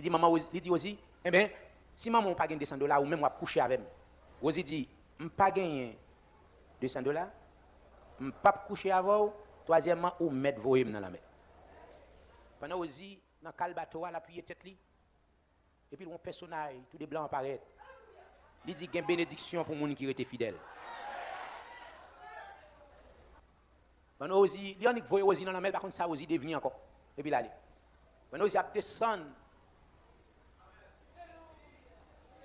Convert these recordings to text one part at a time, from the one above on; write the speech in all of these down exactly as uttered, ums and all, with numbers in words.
Li di manman Wozi, li di Wozi, enben, si manman w pa gen de san dola, ou menm w ap kouche avè m. Wozi di, m pa genyen de san dola, m p ap kouche avè w, twazyèmman, ou mèt voye m nan lanmè. Pandan Wozi nan kal bato a, l apiye tèt li, epi l wè yon pèsonaj tou de blan an parèt. Li di, gen benediksyon pou moun ki rete fidèl. Pandan Wozi, li annik voye Wozi nan lanmè, li pa konn sa Wozi devni ankò. Epi l ale. Pandan Wozi ap desann,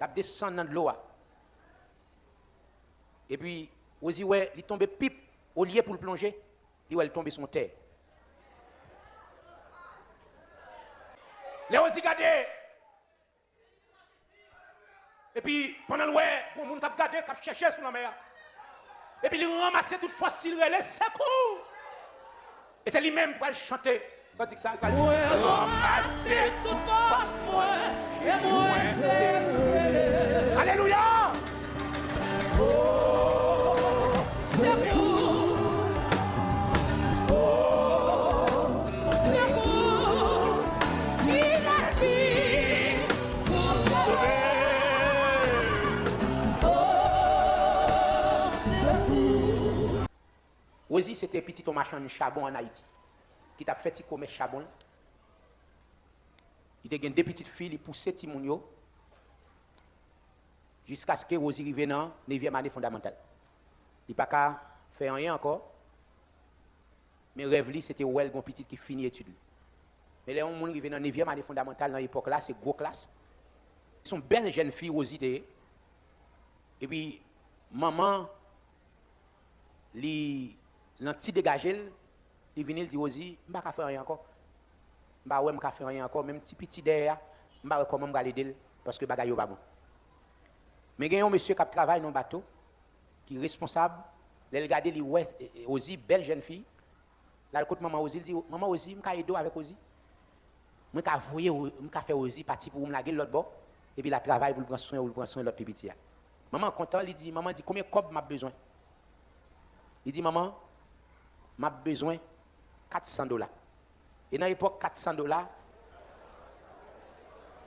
l ap desann nan dlo a. Epi, Wozi wè li tonbe pip, olye pou l plonje, li wè l tonbe sou yon tè. Lè Wozi gade, epi, pandan l wè, gon moun k ap gade, k ap chèche sou lanmè a. Epi, li ranmase tout fòs li, li rele, sekou! E se li menm ki pral chante kantik sa, li pral di, mwen ranmase tout fòs mwen, e mwen te rele. Alelouya! Wozi se te pitit yon machann chabon ann Ayiti, ki t ap fè ti komès chabon l. Li te gen de pitit fi, li pouse timoun yo, jiskaske Wozi rive nan nevyèm ane fondamantal. Li pa ka fè anyen ankò, men rèv li, se te wè l gen yon pitit ki fini etid li. Men lè yon moun rive nan nevyèm ane fondamantal, nan epòk la, se gwo klas. Se yon bèl jèn fi Wozi te ye. Epi, manman li, nan ti degaje l, li vini, li di, Wozi, m pa ka fè anyen ankò. M pa wè m ka fè anyen ankò. Menm ti piti dèyè a, m pa wè kòman m pral ede l, paske bagay yo pa bon. Men gen yon mesye k ap travay nan yon bato, ki responsab. Lè l gade, li wè, e, e, Wozi, bèl jèn fi, l al kot manman Wozi, li di, manman Wozi, m ka ede w avèk Wozi? Mwen ka voye, m ka fè Wozi pati pou ou, m lage l lòt bò, epi l al travay pou l pran swen, pou l pran swen lòt pi piti a. Manman an kontan, li di, manman di, konbyen kòb m ap bezwen? Li di, manman, m ap bezwen kat san dola. E nan epòk kat san dola,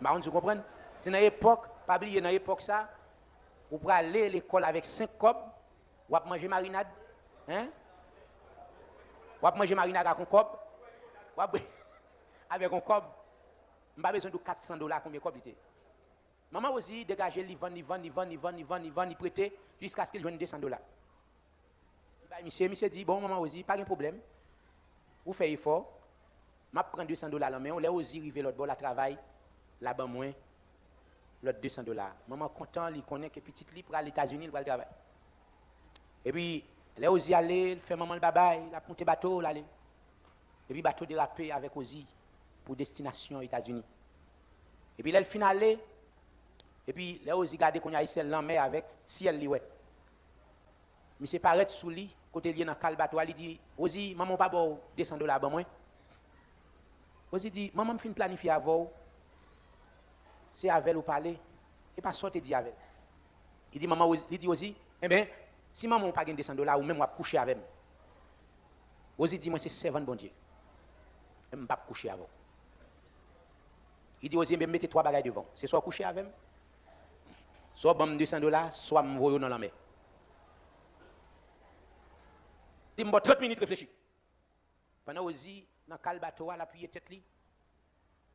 m pa konn si w konprann, se nan epòk, pa bliye, nan epòk sa, ou prale lekòl avèk senk kòb, w ap manje marinad, en? W ap manje marinad ak yon kòb, w ap avèk yon kòb. M pa bezwen di w kat san dola konbyen kòb li te ye. Manman Wozi degaje l, li vann, li vann, li vann, li vann, li vann, li vann, li prete, jiskaske l jwenn de san dola. Li bay misye, misye di, bon, manman Wozi, pa gen pwoblèm. Ou fè efò, m ap pran de san dola nan men w. Lè Wozi rive lòt bò, l al travay, l a ban mwen lòt de san dola. Manman kontan, li konnen ke pitit li pral Etazini, li pral travay. Epi, lè Wozi ale, l fè manman l babay, l ap monte bato, l ale. Epi bato derape avèk Wozi pou destinasyon Etazini. Epi lè l fin ale, epi lè Wozi gade kounye a, se lanmè avèk syèl li wè. Misye parèt sou li, kote l ye nan kal bato a, li di, Wozi, manman w pa ba w de san dola, ban mwen? Wozi di, manman m fin planifye avè w, se avè l ou pale, e pa sa w te di avè l. Li di, manman Wozi, li di Wozi, enben, si manman w pa gen de san dola, ou menm w ap kouche avè m. Wozi di, mwen se sèvant Bondye, m p ap kouche avè w. Li di Wozi, enben, m mete twa bagay devan w. Se swa w kouche avè m, swa w ban m de san dola, swa m voye w nan lanmè. Li di, m ba w trant minit reflechi. Pandan Wozi nan kal bato a, l apiye tèt li,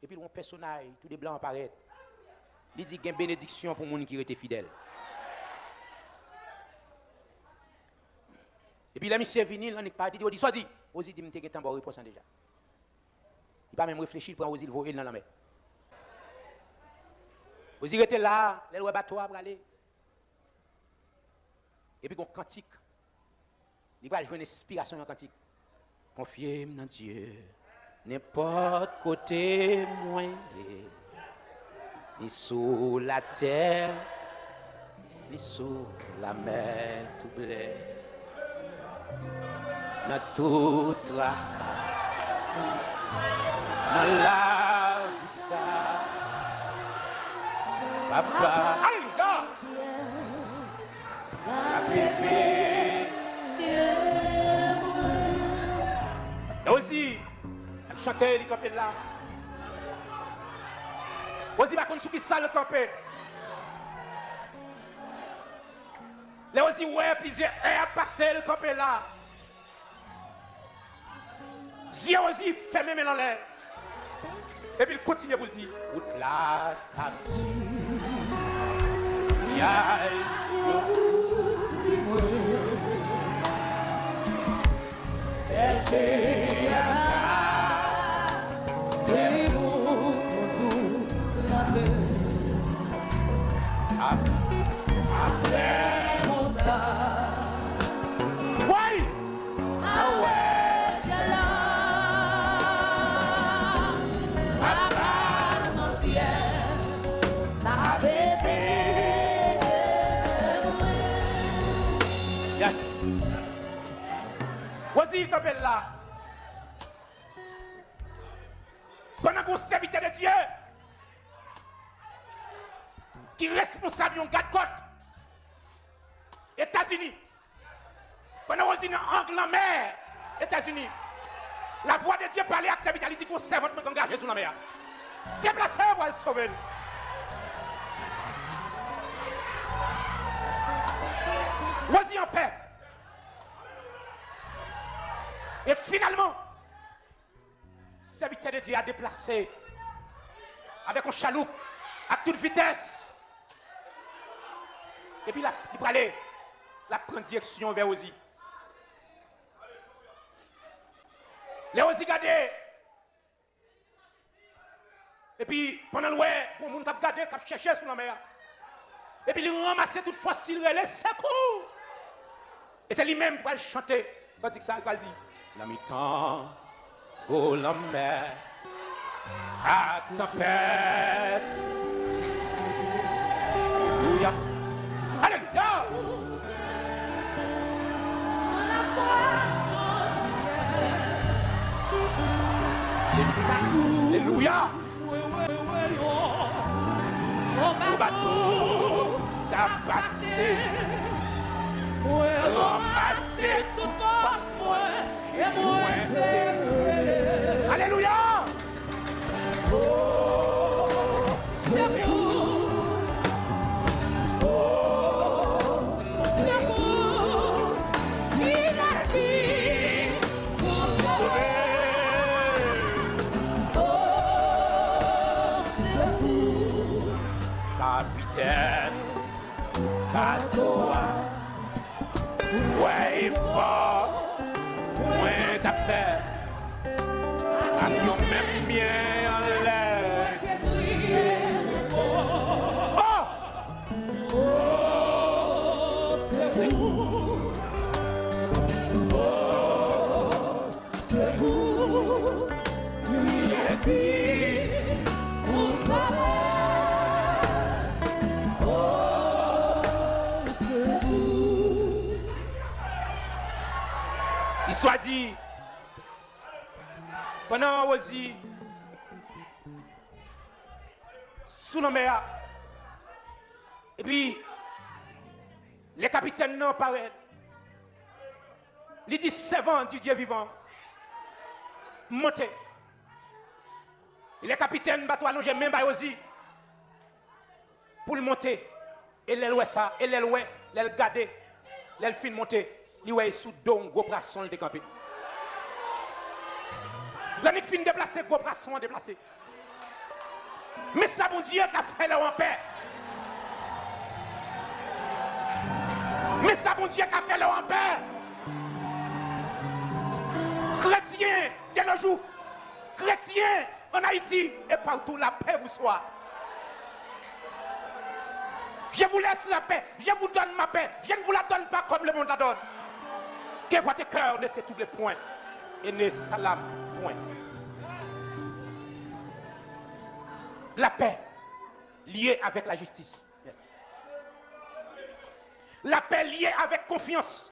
epi l wè yon pèsonaj tou de blan an parèt. Li di, gen benediksyon pou moun ki rete fidèl. Epi lè misye vini, l annik parèt, li di Wozi, sa w di? Wozi di, m te gentan ba w repons lan deja. Li pa menm reflechi, li pran Wozi, li voye l nan lanmè. Wozi rete la, lè l wè bato a prale. Epi gon kantik. Li pral jwenn enspirasyon nan kantik. Konfye m nan Dye, nenpòt kote mwen ye, ni sou latè, ni sou lamè touble, nan tout traka, nan lavi sa, papa. Alelouya! Lè Wozi ap chante, li kanpe la. Wozi pa konn sou ki sa l kanpe. Lè Wozi wè plizyè è ap pase, l kanpe la. Zye Wozi fèmen, men l anlè. Epi l kontinye pou l di, wout la t ap di, yay yo. Bèje a ka, e ou kontou la pè. Ap, apre monta. Woy! Anwè syèl la, Papa nan syèl la beni mwen. Yes. Wozi kanpe la. Pandan gon sèvitè de Dye ki responsab yon gadkòt Etazini, pandan Wozi nan ang lanmè Etazini, lavwa de Dye pale ak sèvitè, li di, gon sèvant mwen k angaje sou lanmè a. Deplase, pral sove l. Wozi anpè. E finalman, sèvitè de Dye a deplase avèk yon chaloup ak tout vitès. Epi l ap, li prale, l ap pran direksyon vè Wozi. Lè Wozi gade, epi pandan l wè gon moun k ap gade, k ap chèche sou lanmè a, epi li ranmase tout fòs li, li rele, sekou! E se li menm ki pral chante kantik sa, ki pral di, nan mitan gwo lanmè ak tanpèt. Alelouya! Alelouya! Alelouya! Yon bato k ap pase. Ranmase tout fòs mwen e mwen te rele. Alelouya! O, sekou! O, sekou! Ki resi pou sove. O, sekou! Kapitèn bato a, wè efò mwen t ap fè ak yon menm pye anlè. O! O, sekou! O, sekou! Li resi pou sove. O, sekou! Istwa di, pandan Wozi sou lanmè a, epi lè kapitèn nan parèt, li di, sèvan di Dye vivan, monte. E lè kapitèn bato a lonje men bay Wozi pou l monte, e lè l wè sa, e lè l wè, lè l gade, lè l fin monte, li wè e sou do yon gwo pwason l te kanpe. Lè nèg fin deplase, gwo pwason an deplase. Men sa Bondye ka fè lè w anpè. Men sa Bondye ka fè lè w anpè. Kretyen de nos jours, kretyen en Haïti et partout, la paix vous soit. Je vous laisse la paix, je vous donne ma paix, je ne vous la donne pas comme le monde la donne. Que votre cœur ne se trouble point et ne s'alarme point. La paix liée avec la justice. Merci. Lapè lye avèk konfyans.